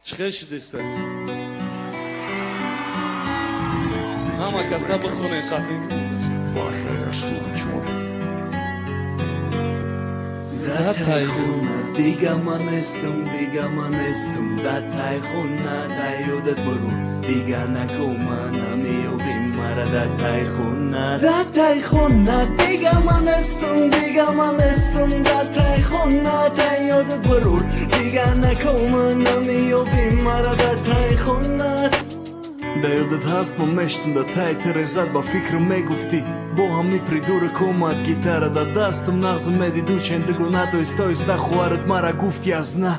Чӣ хел шудеста? Ҳама каса бихонед қатъин. Да тай хона дига ман нестам, дига ман нестам. Да тай хона да ёдат баро, дига нако ман намеёбим мара да тай хона. Да тай хона дига ман нестам, дига ман нестам. Да тай хона да ёдат баро, дига нако ман намеёбим мара да тай хона. Да ёдат ҳаст ман мештум да тай терезат ба фикр мегуфтӣ. Бо ҳами придурок омад гитара да дастам нағз медиду чендугона то иста хоҳарат мара гуфт язна.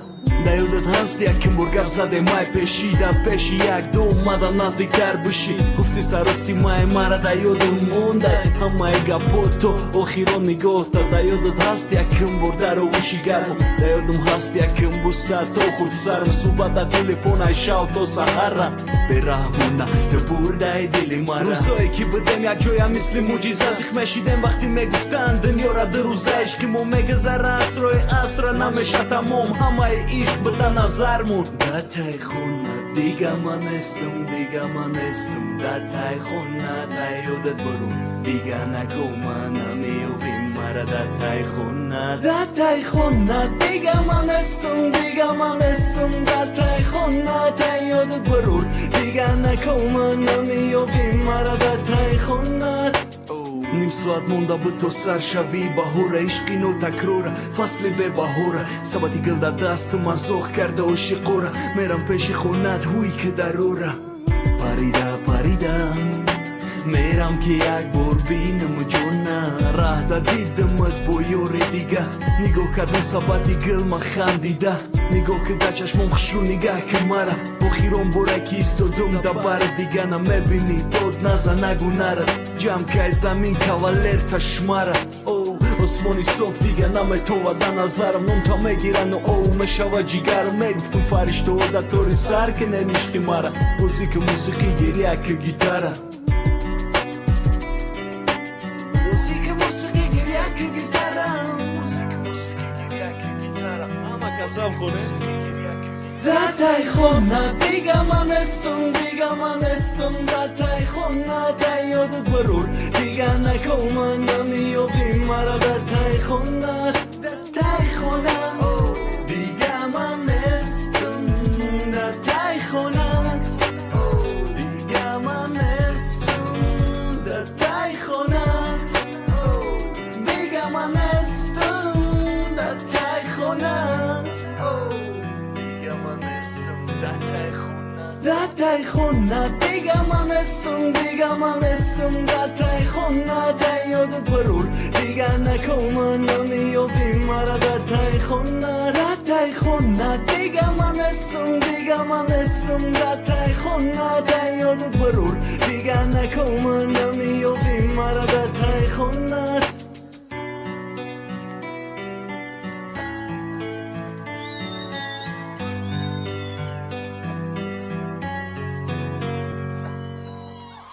Да ёдат ҳаст яким бор гап задем май пеши да пеши як ду омада наздиктар бишӣ. Гуфти сарости май мара да ёдам мондай ҳамаи гапҳо то охирон нигоҳта. Да ёдат ҳаст яким бор дар оғӯши гармам. Да ёдам ҳаст яким буса то хурд сарам суҳбат дар телефон ай шав то саҳара. Бераҳмона ту бурдаи дили мара. Рӯзое ки будем якҷоя мисли мӯъҷиза зиқ мешидем вақте мегуфтанд дунёра ду рӯза ишқи мо мегузара асрои асра намеша тамом ҳамаи ишқ буда назармон. Да тай хона дига ман нестам, дига ман нестам. Да тай хона да ёдат баро, дига нако ман намеёбим мара да тай хона. Да тай хона дига ман нестам, дига ман нестам. Да тай хона да ёдат баро, дига нако ман намеёбим мара да тай хона. Ним соат монда буд то сар шавӣ баҳора, ишқи нотакрора, фасли бебаҳора. Сабати гил дар дастам азоқ карда ошиқора. Мерам пеши хонат ҳуй ки дарора. Парида паридам мерам ки як бор бинам ҷона. Раҳда дидамат бо ёри дига. Нигоҳ кардам сабати гил ман хандида. Нигоҳ ки дар чашмом хушрӯ нигаҳ ки мара. Охирон боре ки истодум да бар дига намебинӣ. Дод наза нагу нара. Ҷамъ кай замин кавалер ташмара. О осмони соф дига наметова да назарам. Номта мегирану оу мешава ҷигарам. Мегуфтум фариштаҳо да тори сар ки неништи мара. Бозӣ ки мусиқӣ гиря ки гитара. Да тай хона дига ман нестам, дига ман нестам. Да тай хона да ёдат барор, дига нако ман намеёбим мара да тай хона. Да тай хона дига ман нестам, да тай хона дига ман нестам, да тай хона дига ман нестам, да тай хона. Да тай хона дига ман нестам, дига ман нестам. Да тай хона да ёдат барор, дига нако ман намеёбим мара да тай хона. Да тай хона дига ман нестам, дига ман нестам. Да тай хона да ёдат барор, дига нако ман